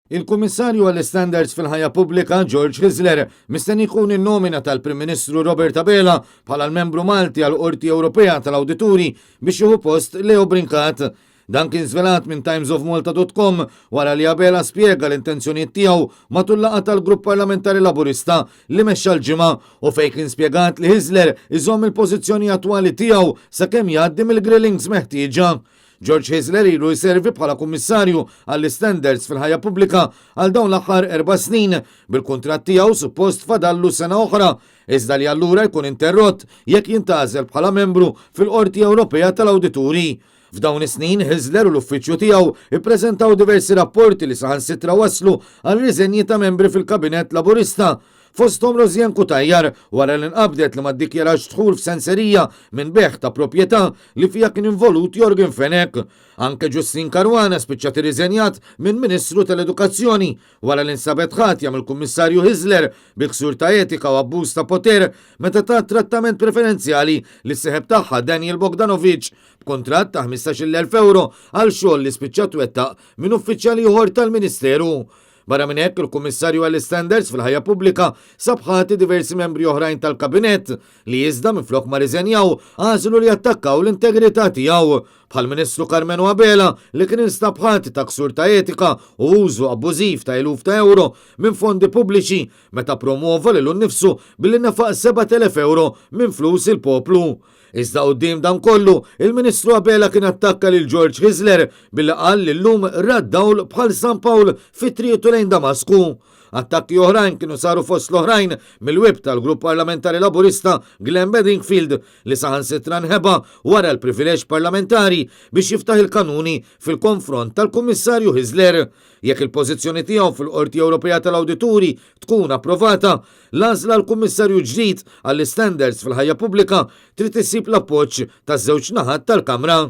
Il-Kummissarju għall-Istandards fil-Ħajja Pubblika, George Hyzler, mistenni jkun in-nomina tal-Prim Ministru Robert Abela bħala l-membru Malti għall-Qorti Ewropea tal-Awdituri biex jieħu post Leo Brincat. Dan kien żvelat minn timesofmalta.com wara li Abela spjega l-intenzjonijiet tiegħu matul laqgħa tal-Grupp Parlamentari Laburista li mexxa l-Ġimgħa u fejn kien spjegat li Hyzler iżomm il-pożizzjoni attwali tiegħu sakemm jgħaddi mill-grillings meħtieġa. George Hyzler ilu jservi bħala Kummissarju għall-Istandards fil-Ħajja Pubblika għal dawn l-aħħar erba' snin, bil-kuntratt tiegħu suppost fadallu sena oħra, iżda li allura jkun interrott jekk jintgħażel bħala membru fil-Qorti Ewropea tal-Awdituri. F'dawn is-snin, Hyzler u l-uffiċċju tiegħu ppreżentaw diversi rapporti li saħansitra wasslu għal riżenji ta' membri fil-Kabinett Laburista, fosthom Rosianne Cutajar wara li nqabdet li ma ddikjarax dħul f'senserija minn bejgħ ta' proprjetà li fiha kien involut Yorgen Fenech. Anke Justyne Caruana spiċċat irriżenjat minn Ministru tal-Edukazzjoni wara li nstabet ħatja mill-Kummissarju Hyzler bi ksur ta' etika u abbuż ta' poter meta tat trattament preferenzjali lis-sieħeb tagħha Daniel Bogdanovic b'kuntratt ta' 15,000 ewro għal xogħol li spiċċa twettaq minn uffiċjal ieħor tal-Ministeru. Barra minn hekk, il-Kummissarju għall-Istandards fil-Ħajja Pubblika sab ħati diversi membri oħrajn tal-Kabinett li iżda minflok ma rriżenjaw għażlu li jattakkaw l-integrità tiegħu, bħall-Ministru Karmenu Abela li kien instab ħati ta' ksur ta' etika u użu abbużiv ta' eluf ta' ewro minn fondi pubbliċi meta ppromwova lilu nnifsu billi nefaq 7,000 ewro minn flus il-poplu. Iżda quddiem dan kollu, il-Ministru Abela kien attakka lil George Hyzler billi qal li llum ra d-dawl bħal San Pawl fi triqtu lejn Damasku. Attakki oħrajn kienu saru fost l-oħrajn mill-Whip tal-Grupp Parlamentari Laburista Glenn Bedingfield li saħansitra nħeba wara l-privileġġ parlamentari biex jiftaħ il-kanuni fil-konfront tal-Kummissarju Hyzler. Jekk il-pożizzjoni tiegħu fil-Qorti Ewropea tal-Awdituri tkun approvata, l-għażla għal Kummissarju ġdid għall-Istandards fil-Ħajja Pubblika trid issib l-appoġġ taż-żewġ naħat tal-Kamra.